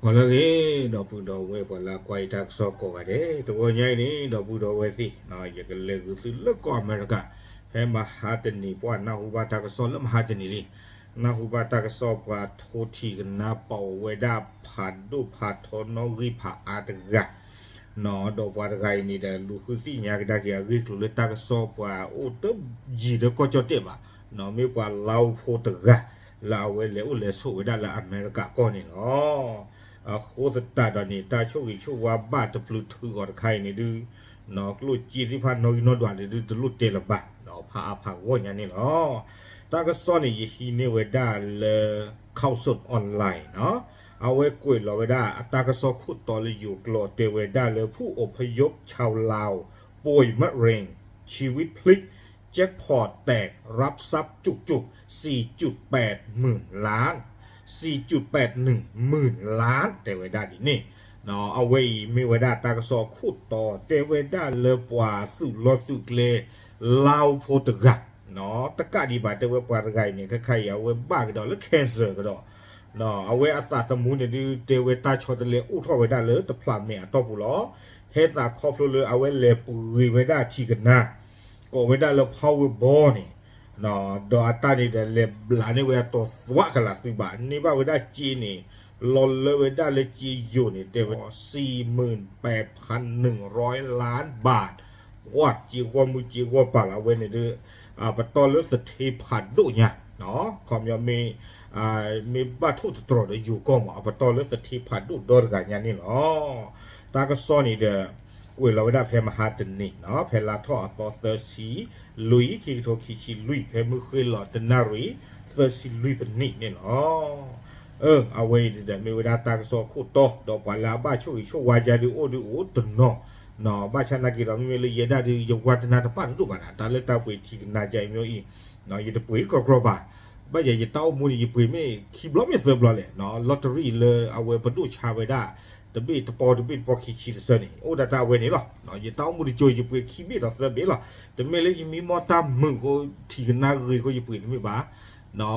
ဂီၤလၢအဂ့ၤ ဒီပုၢ်ဒီဝဲၢ်ပှၤလၢအကွၢ်ယတၢ်ကစီၣ်ကိးဂၤဒဲး, တဂီၤညါအံၤန့ၣ် ဒီပုၢ်ဒီဝဲၢ်သ့ၣ်, ယကလဲၤဂုာ်သုလၢကီၢ်အမဲရကၤ, ဖဲမဟါတနံၤ ပှၤနၢ်ဟူဘၣ်တၢ်ကစီၣ်လၢမဟါတနံၤလံ, နၢ်ဟူဘၣ်တၢ်ကစီၣ် ပှၤထိထံၣ်ကနါပိာ်ဝဲဒၣ်ဖးဒိၣ်ဖးထီနီၣ်ဂံၢ်ဖးအါတဂၤ, ဒီးပှၤတဂၤအံၤန့ၣ်ဒီး လူၤဃုသ့ၣ်ညါကဒါက့ၤအဂ့ၢ်ကျိၤလၢတၢ်ကစီၣ် ပှၤအိၣ်တယံၤလၢကီၢ်ကၠီၣ်တဲၣ်ဘၣ်, မ့ၢ်ပှၤလါအိၣ်ဖိတဂၤ လၢအဝဲလဲၤအိၣ်လဲၤဆိးဝဲဒၣ်လၢအမဲရကၤကီၢ်န့ၣ်လီၤ. အဃိသတးဒီးန့ၣ် တၢ်ဆိၣ်ဂ့ၤဆိၣ်ဝါဘၣ်တပျုၤထုးအီၤတခါအံၤန့ၣ်ဒုး, ကျိၣ်စ့သ့ၣ်တဖၣ်နီၣ်ဂံၢ်နီၣ်ဒွးန့ၣ်ဒုး တလိၣ်တဲလၢၤဘၣ်, ဖးအါဖးဂီၢ်ညါန့ၣ်လီၤ. တၢ်ကစီၣ်န့ၣ် ယဟံးန့ၢ်ဝဲဒၣ်လၢ Khaosod Online နီၤ, အဝဲကွဲးလီၤဝဲဒၣ်အတၢ်ကစီၣ်ခိၣ်တီလၢယိၤကျိာ် တဲဝဲဒၣ်လၢ ผู้อพยพชาวลาวป่วยมะเร็ง ชีวิตพลิก แจ็คพอตแตก รับทรัพย์จุกๆ สี่จุดแปดหมื่นล้าน สี่จุดแปดหนึ่งหมื่นล้าน တဲဝဲဒၣ်ဒ်န့ၣ်, အဝဲအံၤမ့ၢ်ဝဲဒၣ်တၢ်ကစီၣ်ခိၣ်တီ တဲဝဲဒၣ်လၢပှၤသုးလီၢ်သုးကျဲ လါအိၣ်ဖိတဂၤ, တကးဒံးဘၣ် တဲဝဲပှၤတဂၤအံၤန့ၣ် ခဲခါအံၤ အဝဲဘၣ်ကဒီးလၢ cancer ကဒီး, အဝဲအသးသမူန့ၣ်ဒုး တဲဝဲတၢ်ဆီတလဲအိၣ်ထီၣ်ဝဲဒၣ်လၢတဖျးမဲာ်အတီၢ်ပူၤလီၤ. ဟဲသးခီဖျိလၢအဝဲလဲၤပှ့ၤဝဲဒၣ်ထံၣ်ကနါ ကိးဝဲဒၣ်လၢ Powerball န့ၣ်, ဒီးအတၢ်န့ၣ်ဒီး လဲၤဘျးန့ၢ်ဝဲအတီၤသွးကလးသုးဘၣ်, န့ၢ်ဘၣ်ဝဲဒၣ်စ့န့ၣ် လီၤလၢဝဲဒၣ်လၢစ့ယိာ်န့ၣ် တဲဝဲ สี่หมื่นแปดพันหนึ่งร้อยล้านบาท, ဝါ စ့ဂီၢ်မုၢ်စ့ဂီၢ်ပၤလီၤ အဝဲန့ၣ်ဒီး အပတီၢ်လၢသထ့ဖးဒိၣ်ညါ, ခီပညီမ့ၢ် မ့ၢ်ဘၣ်ထိၣ်သတြီၤဒီးယိၤကီၢ်မး အပတီၢ်လၢသထ့ဖးဒိၣ်ဒီတဂၤညါန့ၣ်လီၤ. တၢ်ကစီၣ်န့ၣ်ဒီး ကွဲးလီၤဝဲဒၣ်ဖဲမဟါတနံၤ, ဖဲလါထီၣ်အသီသၢဆံလွံၢ် ခံကထိခံဆံလွံၢ် ဖဲမုၢ်ဃ့ၢ်လီၤတနၣ်ရံၣ် သၢဆံလွံၢ်ပနံၣ်န့ၣ်လီၤ. အဝဲအံၤဒီးမ့ၢ်ဝဲဒၣ်တၢ်ကစီၣ်ခိၣ်တီ ဒီးပှၤလၢအဘၣ်ဆိၣ်ဂ့ၤဆိၣ်ဝါယါဒုးအိၣ်ဒုးအိၣ်တနီၤ, ဘၣ်ဆၣ်နာ်က့ဒီး မ့မ့ၢ်လၢယဲဒၣ်ဒုး ယဝါတနါတပၣ်တဒိၣ်ဘၣ်နၤ တၢ်လၢတၢ်ပှ့ၤထံၣ်ကနါယါအံၤမ့ၢ်အံၤ, ယတပှ့ၤကီၢ်ကီၢ်ဘၣ်, ဘၣ်ယဲယတၢ်အိၣ်မူန့ၣ် ယပှ့ၤမ့ၢ်ခံဘျီမ့ၢ်သၢဘျီလဲၣ်, lottery လၢအဝဲပဒိၣ်ဆါဝဲဒၣ် တဘ့ၣ်တပီတဘ့ၣ်တပီခံဆံတဆၢန့ၣ် အိၣ်ဒၣ်တၢ်အဝဲန့ၣ်လီၤ. ယတၢ်အိၣ်မူတကၠိ ယပှ့ၤခံဘ့ၣ်ဒီးသၢဘ့ၣ်လီၤ. တမ့ၢ်လၢယမံမီၢ်တၢ်မုာ်အဃိ ထံၣ်ကနါဂ့ၤအဃိ ယပှ့ၤတမ့ၢ်ဘၣ်,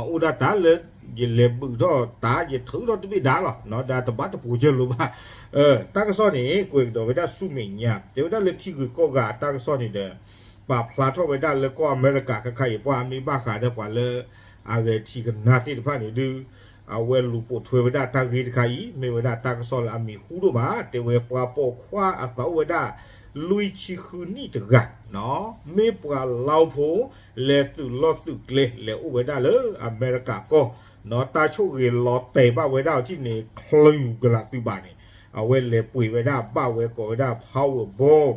အိၣ်ဒၣ်တၢ်လၢ ယလဲၤဘုးထီၣ်တၢ် ယထုးထီၣ်တဘ့ၣ်ဒါလီၤ, ဒီးတဘၣ်တပူၤကၢလိာ်ဘၣ်. တၢ်ကစီၣ်န့ၣ် ကွဲးကဒီးဝဲဒၣ်ဆူမဲာ်ညါ တဲဝဲဒၣ်လၢထံဂုၤကီၢ်ဂၤအတၢ်ကစီၣ်န့ၣ်ဒီး ပာ်ဖျါထီၣ်ဝဲဒၣ်လၢကီၢ်အမဲရကၤခဲခါအံၤ ပှၤမ့ၢ်ဘၣ်ဃးဒီးပှၤလၢ အဂဲၤထံၣ်ကနါသ့ၣ်တဖၣ်န့ၣ်ဒုး အဝဲလူၤပိာ်ထွဲဝဲဒၣ်တၢ်ဂ့ၢ်တခါအံၤ မ့ၢ်ဝဲဒၣ်တၢ်ကစီၣ်လၢအမံၤဟူဒိၣ်မး တဲဝဲပှၤပိာ်ခွါအသးအိၣ်ဝဲဒၣ် လွံၢ်ဆံဃုနံၣ်တဂၤ, မ့ၢ်ပှၤလါအိၣ်ဖိ လဲၤသုးလီၢ်သုးကျဲ လဲၤအိၣ်ဝဲဒၣ်လၢအမဲရကၤကီၢ်, တၢ်ဆိၣ်ဂ့ၤလီၤတဲာ်ဘၣ်ဝဲဒၣ်အီၤထံၣ်န့ၣ် ချုးကလးသုးဘၣ်န့ၣ်, အဝဲလဲၤပှ့ၤဝဲဒၣ်ဘၣ်ဝဲကိးဝဲဒၣ် Powerball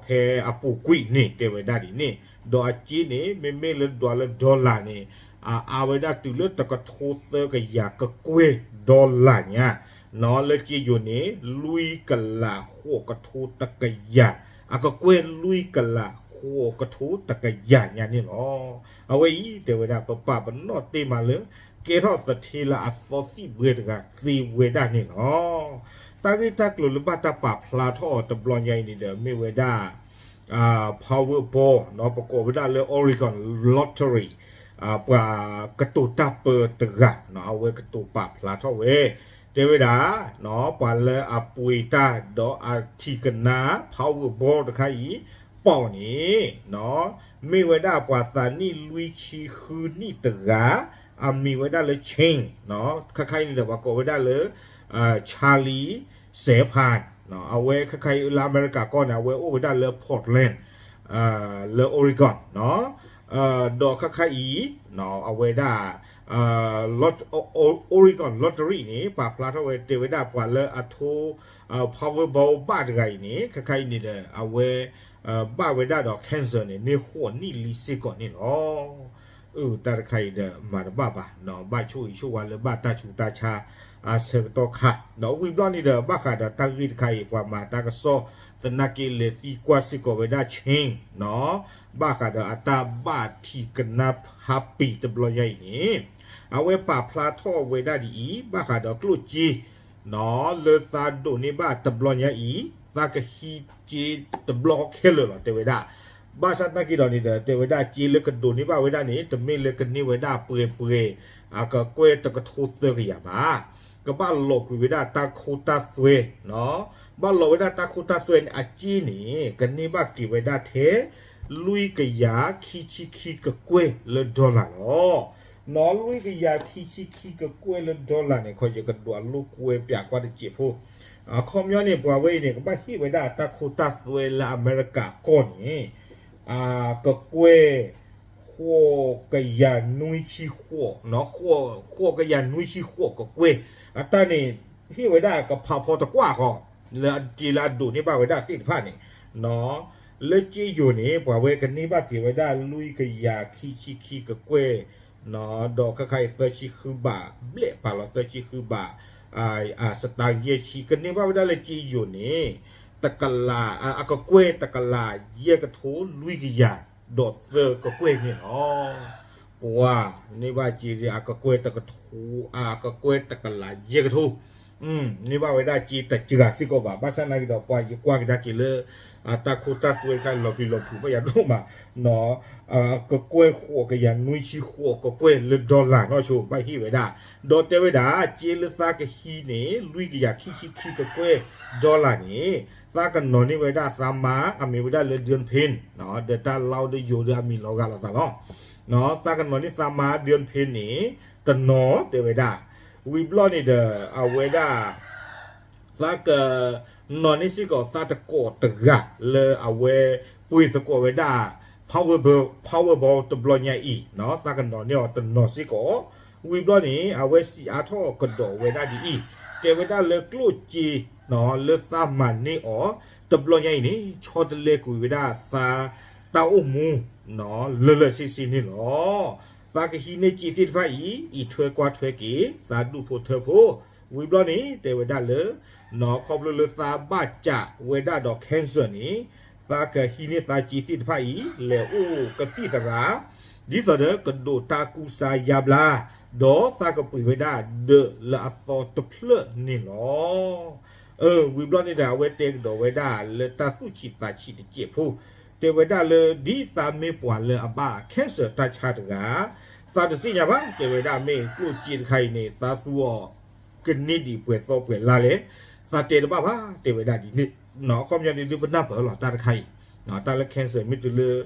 ဖဲအပူၤကွံာ်န့ၣ် တဲဝဲဒၣ်ဒ်န့ၣ်, ဒီးအစ့န့ၣ် မ့မ့ၢ်လၢဒွးလၢ dollar န့ၣ် အအါဝဲဒၣ်တုၤလၢတကထိသၢကယၤကကွဲၢ် dollar ညါ, လၢစ့ယိၤန့ၣ် လွံၢ်ကလးဃိးကထိတကယၤ, အကကွဲၢ်လွံၢ်ကလးဃိးကထိတကယၤညါန့ၣ်လီၤ. အဝဲအံၤတဲဝဲဒၣ် ပပာ်ပနီၣ်တ့ၢ်မးလၢ ကဲထီၣ်သထ့လၢအသီသံၣ်ဘှဲတဂၤသ့ဝဲဒၣ်န့ၣ်လီၤ. တၢ်ဂ့ၢ်တၢ်ကျိၤလၢဘၣ်တၢ်ပာ်ဖျါထီၣ်အီၤတဘျီညါအံၤန့ၣ်ဒီး မ့ၢ်ဝဲဒၣ် Powerball ပကိးဝဲဒၣ်လၢ Oregon Lottery ပှၤကတိၤတၢ်ပၢတဂၤ အဝဲကတိၤပာ်ဖျါထီၣ်ဝဲ တဲဝဲဒၣ် ပှၤလၢအပှ့ၤတၢ်ဒီးအထံၣ်ကနါ Powerball တခါအံၤ ပိာ်န့ၣ် မ့ၢ်ဝဲဒၣ်ပှၤသးနံၣ်လွံၢ်ဆံဃုနံၣ်တဂၤ အမံၤဝဲဒၣ်လၢ Ching ခဲခါအံၤန့ၣ်ဒီး ပှၤကိးဝဲဒၣ်လၢ Charlie Saephan အဝဲခဲခါအံၤလၢအမဲရကၤကီၢ်န့ၣ် အဝဲအိၣ်ဝဲဒၣ်လၢ Portland လၢ Oregon ဒီးခဲခါအံၤ အဝဲဒၣ် Oregon Lottery န့ၣ် ပာ်ဖျါထီၣ်ဝဲတဲဝဲဒၣ်ပှၤလၢအထိ Powerball ဘၣ်တဂၤအံၤန့ၣ် ခဲခါအံၤန့ၣ်ဒီး အဝဲ ဘၣ်ဝဲဒၣ်ဒီး cancer န့ၣ် မ့ၢ်ဃိးနံၣ်လံစ့ၢ်ကီးန့ၣ်လီၤ. အၢ တၢ်တခါအံၤဒီးမၤတဘၣ်ဘၣ် ဘၣ်ဆိၣ်ဂ့ၤဆိၣ်ဝါလၢဘၣ်တၢ်ဆူးတၢ်ဆါ အဆၢကတီၢ်ခါ ဒီးဝံၤဘျီန့ၣ်ဒီး ဘၣ်ဃးဒီးတၢ်ဂ့ၢ်တခါအံၤ ပှၤမၤတၢ်ကစီၣ်သနာ်က့ လဲၤသံကွၢ်စ့ၢ်ကီးဝဲဒၣ် Ching ဘၣ်ဃးဒီးအတၢ်ဘၣ်ထံၣ်ကနါဖးပံာ်တဘျီညါအံၤန့ၣ် အဝဲပာ်ဖျါထီၣ်ဝဲဒၣ်ဒ်အံၤ ဘၣ်ဃးဒီးကျိၣ်စ့ လၢသးဒိးန့ၢ်ဘၣ်တဘျီညါအံၤ သးကဟံးစ့တဘျီခဲလၢာ်လီၤ တဲဝဲဒၣ်. ဘၣ်ဆၣ်သနာ်က့ဒီးန့ၣ်ဒီး တဲဝဲဒၣ်စ့လၢကဒိးန့ၢ်ဘၣ်ဝဲဒၣ်န့ၣ် တမ့ၢ်လၢကန့ၢ်ဝဲဒၣ်ပှဲၤပှဲၤ အကကွဲၢ်တကထိသၢကယၤဘၣ်. ကဘၣ်လီၤကွံာ်ဝဲဒၣ်တၢ်ခိတၢ်သွဲ, ဘၣ်လီၤဝဲဒၣ်တၢ်ခိတၢ်သွဲန့ၣ် အစ့န့ၣ် ကန့ၢ်ဘၣ်က့ၤဝဲဒၣ်ထဲ လွံၢ်ကယၤခံဆံခံကကွဲၢ်လၢ dollar လီၤ. နီၢ် လွံၢ်ကယၤခံဆံခံကကွဲၢ်လၢ dollar န့ၣ် ခီယကဒွးလိာ်ကွဲပၠးကွၢ်တစဲးဖိ, အခီပညီန့ၣ် ပှၤဝဲအံၤန့ၣ် ကဘၣ်ဟ့ၣ်ဝဲဒၣ်တၢ်ခိတၢ်သွဲလၢအမဲရကၤကီၢ်န့ၣ် ကကွဲၢ် ဃိးကယၤနွံဆံဃိး, ဃိးကယၤနွံဆံဃိးကကွဲၢ်, အတၢ်န့ၣ် ဟ့ၣ်ဝဲဒၣ်ကဖးဖီတကွၢ်ဃီ, လၢအစ့လၢအဒိးန့ၢ်ဘၣ်ဝဲဒၣ်သ့ၣ်တဖၣ်န့ၣ်, လၢစ့ယိၤန့ၣ် ပှၤဝဲကန့ၢ်ဘၣ်က့ၤဝဲဒၣ် လွံၢ်ကယၤခံဆံခံကကွဲၢ်, ဒီးခဲခါအံၤသၢဆံဃုဘးဘျဲၣ် ပာ်လီၤသၢဆံဃုဘး စတါယဲၢ်ဆံ ကန့ၢ်ဘၣ်ဝဲဒၣ်လၢစ့ယိၤန့ၣ် တကလး အကကွဲၢ်တကလးယဲၢ်ကထိလွံၢ်ကယၤ ဒီးသၢကကွဲၢ်န့ၣ်လီၤ. ပှၤန့ၢ်ဘၣ်စ့ အကကွဲၢ်တကထိ အကကွဲၢ်တကလးယဲၢ်ကထိ, န့ၢ်ဘၣ်ဝဲဒၣ်စ့တစှၤစ့ၢ်ကီးဘၣ်. ဘၣ်ဆၣ်နာ်က့ဒီး ပှၤယကွၢ်ကဒါက့ၤလၢ တၢ်ခိတၢ်သွဲတခါ လီၤပျံၤလီၤဖုးဘၣ်ယၤဒိၣ်မး, ကကွဲၢ်ဃိးကယၤနွံဆံဃိးကကွဲၢ်လၢ dollar နီၢ်ဆိ ဘၣ်ဟ့ၣ်ဝဲဒၣ်, ဒီးတဲဝဲဒၣ် စ့လၢသးကဟံးန့ၣ် လွံၢ်ကယၤခံဆံခံကကွဲၢ် dollar န့ၣ် သးကနီၤန့ၢ်ဝဲဒၣ်သးမါ အမံၤဝဲဒၣ်လၢ ဒၢၣ်ဖ့ၣ်, ဒီးတၢ်လီၢ်ဒီးယိၤဒီးအမံၤလီၤဂာ်လိာ်သးလီၤ. သးကနီၤန့ၢ်သးမါ ဒၢၣ်ဖ့ၣ်န့ၣ် တနီၤတဲဝဲဒၣ်, ဝံၤဘျီန့ၣ်ဒီး အဝဲဒၣ် သးကနီၤန့ၢ်စ့ၢ်ကီးသးတကိးတဂၤလၢအဝဲပှ့ၤသကိးဝဲဒၣ် Powerball, Powerball တဘျီညါအံၤ, သးကနီၤန့ၢ်အီၤတနီၤစ့ၢ်ကီး, ဝံၤဘျီန့ၣ် အဝဲစံးအါထီၣ်ကဒီးဝဲဒၣ်ဒ်အံၤ, တဲဝဲဒၣ်လၢကျိၣ်စ့ လၢသးမၤန့ၢ်အီၤ တဘျီညါအံၤန့ၣ် ဆီတလဲကွံာ်ဝဲဒၣ်သးတၢ်အိၣ်မူ လၢာ်လၢာ်ဆ့ဆ့န့ၣ်လီၤ. သးကဟံးန့ၢ်စ့သ့ၣ်တဖၣ်အံၤ အံးထွဲကွၢ်ထွဲက့ၤ သးဒူၣ်ဖိထၢဖိ, ဝံၤဘျီန့ၣ် တဲဝဲဒၣ်လၢ ခီဖျိလၢသးဘၣ်စးဝဲဒၣ်ဒီး cancer န့ၣ် သးကဟံးန့ၢ်သးစ့သ့ၣ်တဖၣ်အံၤ လဲၤအိၣ်ကသံၣ်သရၣ်, ဒ်သိးဒီးကဒိးတၢ်ကူစါယါဘျါ, ဒီးသးကပှ့ၤဝဲဒၣ်ဒၢးလၢအသီတဖျၢၣ်န့ၣ်လီၤ. ဝံၤဘျီန့ၣ်ဒီး အဝဲတဲကဒီးဝဲဒၣ်လၢတၢ်သူၣ်ဆံးသးဆံးတစဲးဖိ, တဲဝဲဒၣ်လၢဒ်သးမ့ၢ်ပှၤလၢအဘၣ် cancer တၢ်ဆါတဂၤ, သးတသ့ၣ်ညါဘၣ်, တဲဝဲဒၣ်မ့ၢ်ကျိၣ်စ့တခါအံၤန့ၣ် သးသူအီၤကန့ၢ်ဒံးပှဲၤသီပှဲၤလါလဲၣ်, သးတဲတဘၣ်ဘၣ်, တဲဝဲဒၣ်ဒ်န့ၣ်, အခီပညီန့ၣ်ဒုးပနၢ်ပၢၢ်လီၤတၢ်တခါအံၤ, တၢ်လၢ cancer မ့ၢ်တုၤလၢ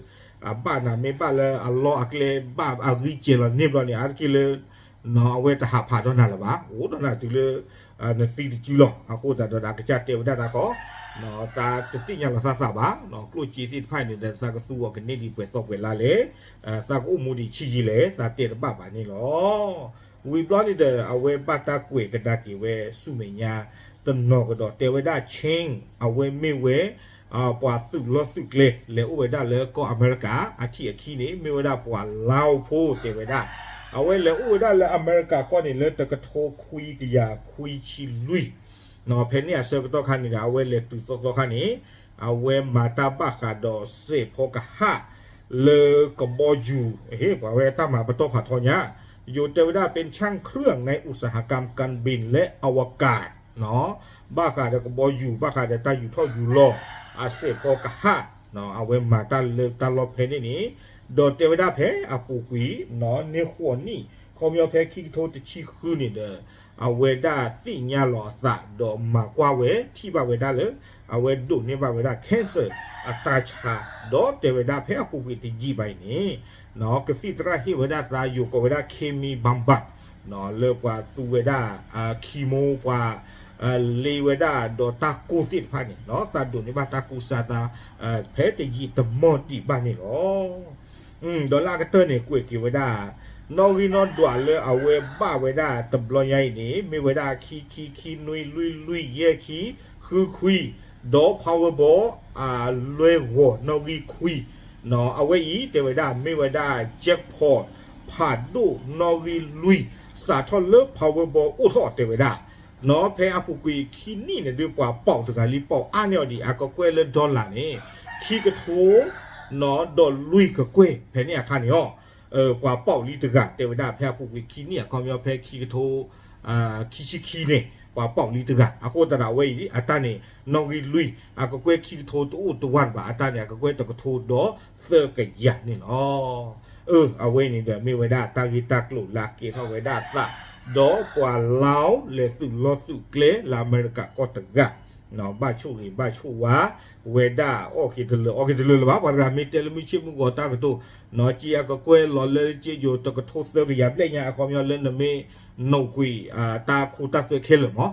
အဘၣ်နၤမ့ၢ်ဘၣ်လၢအလီၢ်အကျဲဘၣ်အဂံၢ်စဲၤလီၤန့ၣ်ဘျီန့ၣ် အါတက့ၢ်လၢ အဝဲတဟးဖးဒီးနၤလၢၤဘၣ်, အိၣ်ဒီးနၤတုၤလၢ နသံတစုလီၤ. အဃိသတးဒီးအကစၢ်တဲဝဲဒၣ်တၢ်ဃီ, သးတသ့ၣ်ညါလီၤသးသးဘၣ်, ကျိၣ်စ့သ့ၣ်တဖၣ်န့ၣ်ဒီး သးကသူအီၤကန့ၢ်ဒံးပှဲၤသီပှဲၤလါလဲၣ်, သးကအိၣ်မူဒံးဆံးယံာ်လဲၣ်, သးတဲတဘၣ်ဘၣ်န့ၣ်လီၤ. ဝံၤဘျီန့ၣ်ဒီး အဝဲဘၣ်တၢ်ကွဲးကဒါက့ၤဝဲဆူမဲာ်ညါ တနီၤကဒီး တဲဝဲဒၣ် Chang အဝဲမ့ၢ်ဝဲ ပှၤသုးလီၢ်သုးကျဲ လဲၤအိၣ်ဝဲဒၣ်လၢကီၢ်အမဲရကၤ, အထံၣ်အခံန့ၣ် မ့ၢ်ဝဲဒၣ်ပှၤလါအိၣ်ဖိ တဲဝဲဒၣ်, အဝဲလဲၤအိၣ်ဝဲဒၣ်လၢအမဲရကၤကီၢ်န့ၣ် လၢတကထိခွံကယၤခွံဆံလွံၢ်, ဖဲန့ၣ်အဆၢကတီၢ်ခါန့ၣ်ဒီး အဝဲလဲၤတုၤသီသီခါန့ၣ် အဝဲမၤတၢ်ဘၣ်ဃးဒီးစဲးဖီကဟၣ် လၢကဘီယူၤ, ပှၤဝဲတၢ်မၤပတီၢ်ဖးထီညါ, ယိၤတဲဝဲဒၣ် เป็นช่างเครื่องในอุตสาหกรรมการบิน และอวกาศ ဘၣ်ဃးဒီးကဘီယူၤ ဘၣ်ဃးဒီးတၢ်ယူၤထီၣ်ယူၤလီၤ အစဲးဖီကဟၣ်, အဝဲမၤတၢ်လၢတၢ်လီၢ်ဖဲန့ၣ်န့ၣ်, ဒီးတဲဝဲဒၣ်ဖဲအပူၤကွံာ် န့ၢ်ဃိးနံၣ် ခီပညီဖဲခံကထိတဆံဃုန့ၣ်ဒီး အဝဲဒၣ်သ့ၣ်ညါလီၤအသး ဒီးမၤကွၢ်ဝဲ ထံၣ်ဘၣ်ဝဲဒၣ်လၢ အဝဲဒိးန့ၢ်ဘၣ်ဝဲဒၣ် cancer အတၢ်ဆါ, ဒီးတဲဝဲဒၣ်ဖဲအပူၤကွံာ်တယံာ်ဘၣ်အံၤန့ၣ် ကသံၣ်သရၣ်ဟ့ၣ်ဝဲဒၣ်သးယိၤကိးဝဲဒၣ် chemo ဘၣ်ဘၣ် လၢပှၤသူဝဲဒၣ် chemo ပှၤ လ့ဝဲဒၣ်ဒီးတၢ်ကိၢ်သ့ၣ်တဖၣ်န့ၣ် သးဒိးန့ၢ်ဘၣ်တၢ်ကူစါသး ဖဲတယံာ်တမီၢ်ဒံးဘၣ်န့ၣ်လီၤ. ဒီးလၢအကတၢၢ်န့ၣ် ကွဲးက့ၤဝဲဒၣ် နီၣ်ဂံၢ်နီၣ်ဒွးလၢအဝဲဘၣ်ဝဲဒၣ်တဘျီညါအံၤန့ၣ် မ့ၢ်ဝဲဒၣ်ခံ ခံ ခံ နွံ လွံၢ် လွံၢ် ယဲၢ် ခံ ဃု ခွံ, ဒီး Powerball လွဲၢ်ဂီၤနီၣ်ဂံၢ်ခွံ, အဝဲအံၤတဲဝဲဒၣ် မ့ၢ်ဝဲဒၣ် jackpot ဖးဒိၣ်နီၣ်ဂံၢ်လွံၢ် စးထီၣ်လၢ Powerball အိၣ်ထီၣ်တဲဝဲဒၣ်, ဖဲအပူၤကွံာ်ခံနံၣ်န့ၣ်ဒုး ပှၤပီၣ်တဂၤလံ ပီၣ်အါန့ၢ်အီၤဒံး အကကွဲၢ်လၢ dollar န့ၣ် ခံကထိ ဒီးလွံၢ်ကကွဲၢ် ဖဲန့ၣ်အခါန့ၣ်လီၤ. ပှၤပီၣ်လံတဂၤ တဲဝဲဒၣ် ဖဲအပူၤကွံာ်ခံနံၣ် အခီပညီဖဲခံကထိ ခံဆံခံန့ၣ် ပှၤပီၣ်လံတဂၤ အဃိသတးဒီးအဝဲအံၤ အတၢ်န့ၣ် နီၣ်ဂံၢ်လွံၢ် အကကွဲၢ်ခံကထိတအိၣ်တဝၢ်တဘၣ် အတၢ်န့ၣ် အကကွဲၢ်တကထိဒီးသၢကယၤန့ၣ်လီၤ. အဝဲန့ၣ်ဒီးမ့ၢ်ဝဲဒၣ်တၢ်ဂ့ၢ်တၢ်ကျိၤလၢအကဲထီၣ်ဝဲဒၣ်အသး ဒီးပှၤလါအိလဲၤသုးလီၢ်သုးကျဲလၢအမဲရကၤကီၢ်တဂၤ ဘၣ်ဆိၣ်ဂ့ၤဘၣ်ဆိၣ်ဝါဝဲဒၣ် အီၣ်က့ၤတလၢာ်အီက့ၤတလၢာ်လၢၤဘၣ်. ပှၤတဂၤမ့ၢ်တဲလၢမုၢ်ဆ့ၣ်မုၢ်ဂီၤတၢ်ကတိၤ နီၢ်က့အကကွဲၢ်လီၤလၢက့ယိၤတကထိသၢကယၤဘျဲၣ်ညါ အခီပညီလၢနမ့ၢ်နိးကွံာ် တၢ်ခိတၢ်သွဲခဲလၢာ်မး,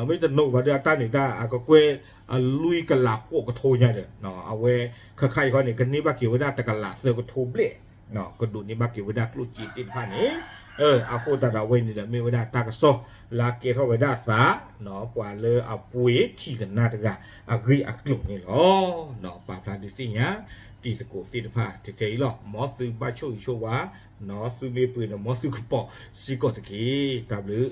မ့ၢ်တနိးဘၣ်ဒီးအတၢ်န့ၣ် တၢ်အကကွဲၢ်အလွံၢ်ကလးဃိးကထိညါဒီး အဝဲခါခါအံၤခီန့ၣ် ကန့ၢ်ဘၣ်က့ၤဝဲဒၣ်တကလးသၢကထိဘျဲၣ်, ကဒိးန့ၢ်ဘၣ်က့ၤဝဲဒၣ်ကျိၣ်စ့သ့ၣ်တဖၣ်န့ၣ် အဃိသတးဒီးအဝဲန့ၣ်ဒီးမ့ၢ်ဝဲဒၣ်တၢ်ကစီၣ်လၢအကဲထီၣ်ဝဲဒၣ်အသး ပှၤလၢအပှ့ၤထံၣ်ကနၣ်တဂၤအဂ့ၢ်အကျိၤန့ၣ်လီၤ. ပာ်ဖျါဒုးသ့ၣ်ညါ တံၤသကိးသ့ၣ်တဖၣ်ထဲအံၤလီၤ. မ်သုဘၣ်ဆိၣ်ဂ့ၤဆိၣ်ဝါ, သုမ့ၢ်ပှ့ၤဒီးမ်သုကပိာ်စ့ၢ်ကီးတက့ၢ်. တၢ်ဘျုး